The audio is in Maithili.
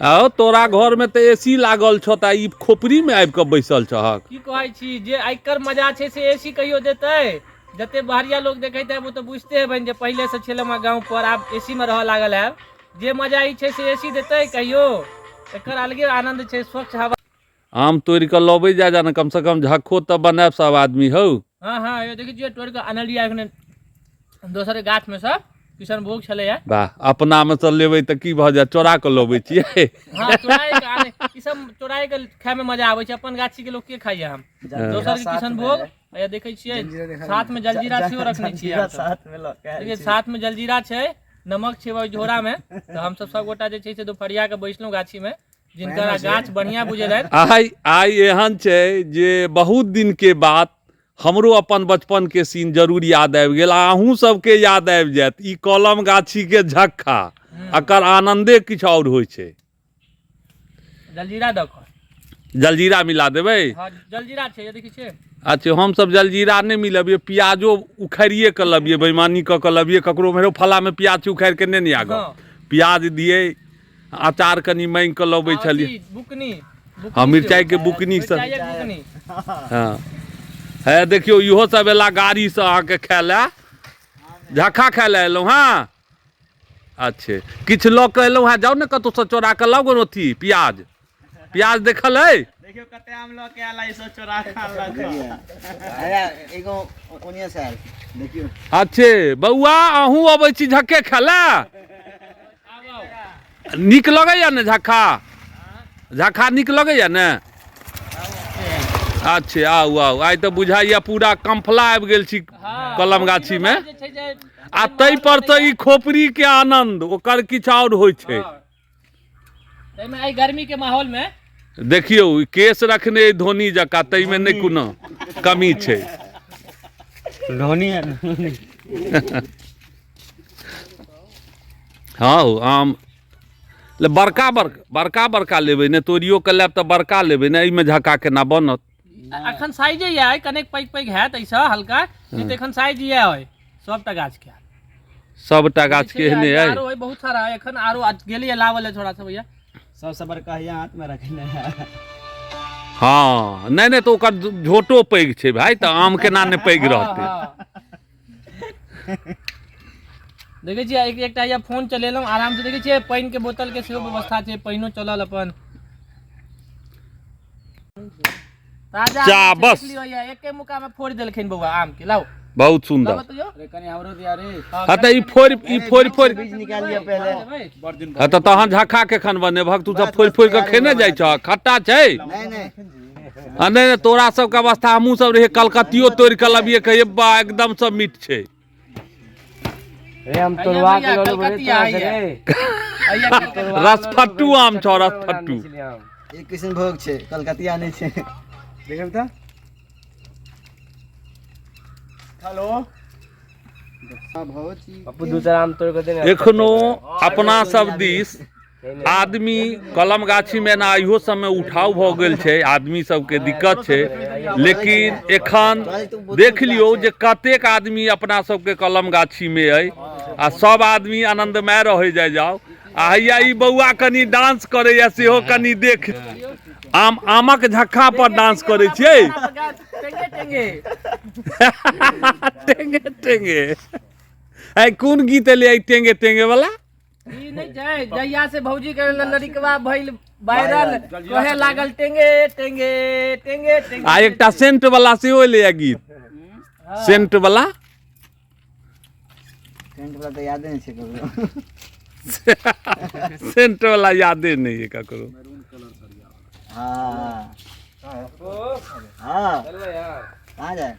आओ तोरा घर में तऽ एसी लागल छौ तऽ ई खोपड़ी में आबि कऽ बैसल छहक। की कहै छी जे एकर मजा छै से एसी कहियो देतै? जते बाहरिया लोग देखैत हैब ओ तऽ बुझते हेबनि जे पहिले से छल हमरा गाँव पर, आब एसी में रहऽ लागल हैब। जे मजा ई छै से एसी देतै कहियो? एकर अलगे आनंद छै, स्वच्छ हवा। आम तोड़ि कऽ लबै जा जा ने, कम से कम झक्को तऽ बनायब सब आदमी हौ। हाँ हाँ, यो देखै छियै तोड़ि कऽ अनलियै एखने दोसर गाछ में सँ, किशनभोग छलैया। वाह, अपना में सँ लेबै तऽ की भऽ जायत, चोरा कऽ लबै छियै। हाँ, चोराए के आने, ई सब चोराए के खाय में मजा आबै छै। अपन गाछी के लोग के खाइया? हम दोसर के किशनभोग या देखै छियै, साथ में जलजीरा सेहो रखने छियै हमसब। साथ में लऽ के आयल देखियै छी। साथ में जलजीरा छै, नमक छै ओहि झोरा में। तऽ हमसब सब गोटा जे छै से दोपहरिया के बैसलहुँ गाछी में, जिनकर गाछ बढ़िया बुझेलनि। आइ आइ एहन छै जे बहुत दिन के बाद हमरो अपन बचपन के सीन जरूर याद आबि गेल, आ अहूँ सबके याद आबि जायत। ई कलम गाछी के झक्खा, एकर आनंदे किछु आओर होइ छै। जलजीरा दऽ कऽ जलजीरा मिला देबै। हँ, जलजीरा छै, देखै छियै। अच्छा, हमसब जलजीरा नहि मिलबियै, प्याजो उखाड़िए कऽ लबियै, बेईमानी कऽ कऽ लबियै ककरो मेरो फलामे प्याज छै, उखाड़ि कऽ नहि आगऽ। प्याज दियै, अचार कनि माँगि कऽ लबै छलियै। बुकनी। हँ, मिरचाइके बुकनी सब। बुकनी। हँ, हे देखियौ, इहो सब एला गाड़ीसँ अहाँके खाय लए, झक्खा खाय लए एलहुँ। हँ, अच्छे, किछु लऽ कऽ एलहुँ हँ, जाउ ने कतहुसँ चोरा कऽ लाउ गो अथी प्याज। प्याज देखल अइ? देखियौ कते आम लऽ के आयल, ई सब चोरा कऽ आनलक। एगो ओनिया से आयल, देखियौ। अच्छे बौआ, अहूँ अबै छी झक्के खाय लए? नीक लगैया ने झक्खा? झक्खा नीक लगैया ने? अच्छे, आउ आउ। आइ तऽ बुझाइया पूरा कम्फला आबि गेल छी कलम गाछी में, आ ताहि पर तऽ ई खोपड़ी के आनंद ओकर किछु आओर होइ छै। ताहिमे एहि गर्मी के माहौल में देखियौ, ई केश रखने अइ धोनी जकाँ, ताहिमे नहि कोनो कमी छै। धोनी है। हँ हौ, आम ले बड़का बड़का बड़का बड़का लेबै ने, तोड़ियो के लेब तऽ बड़का लेबै ने, एहिमे झक्का केना बनत? अखन साइजे यऽ, कनेक पैघ पैघ हैत एहिसँ हल्का, नहीं तऽ एखन साइज यऽ अइ सबटा गाछ के। सबटा गाछ के एहने अइ? आरो अइ बहुत सारा अइ, एखन आरो गेलियै लाबऽ लए छोड़ा सब भैया। सबसँ बड़का हिया हाथ में रखने है। हँ, नहि नहि, तऽ ओकर झोटो पैघ छै भाय, तऽ आम केना नहि पैघ रहतै? देखै छियै, एक एकटा या फोन चलेलहुँ आरामसँ। देखै छियै, पानिके बोतलके सेहो व्यवस्था छै, पानिओ चलल अपन ताजा। चा, बस। देख लियौ, या एके मुका में फोड़ि देलखिन बौआ आम के, लाउ। बहुत सुंदर। बतैयौ। अरे कनि हमरो दिया रे। हँ, तऽ ई फोड़ि, ई फोड़ि फोड़ि बीज निकाल लिअ पहिले। हँ, तऽ तहन झक्खा केखन बनेबहक? तू सब फोड़ि फोड़ि कऽ खेने जाइ छह, खट्टा छै। नहि नहि। आ नहि नहि, तोरा सबके अवस्था हमहूँ सब रहियै, कलकतियो तोड़ि कऽ लबियै, कहियै बा एकदम सब मीठ छै। रे हम भैया, तोड़वा के भैया, लऽ लेबो रे कलकतिया तोरा से हैया। रे। हैया कलकतिया। रसफट्टू आम छौ, रसफट्टू। ई किशनभोग छै, कलकतिया नहि छै। देखब तऽ हेलो पप्पू, दू चार आम तोड़ के देने। एखनो अपना सब दिस आदमी कलम गाछी में एना इहो सबमे उठाव भऽ गेल छै, आदमी सबके दिक्कत छै, लेकिन एखन देख लियौ जे कतेक आदमी अपना सबके कलम गाछी में अइ, आ सब आदमी आनंदमय रहै जाइ जाउ। आ हैया ई बौआ कनि डांस करैया, सेहो कनि देख। आम आमक झक्खा पर डांस करै छियै। टेंगे टेंगे टेंगे टेंगे। आइ कोन गीत एलै आई टेंगे टेंगे वाला? ई नहि छै, जहिया से भौजी के लड़िकवा भइल वायरल, कहे लागल टेंगे टेंगे टेंगे टेंगे। आ एकटा सेंट वाला सेहो एलै गीत, सेंट वाला। सेंट वाला तऽ यादे नहि छै ककरो। सेंट वाला यादे नहि है ककरो। हाँ हाँ, कहाँ जाए?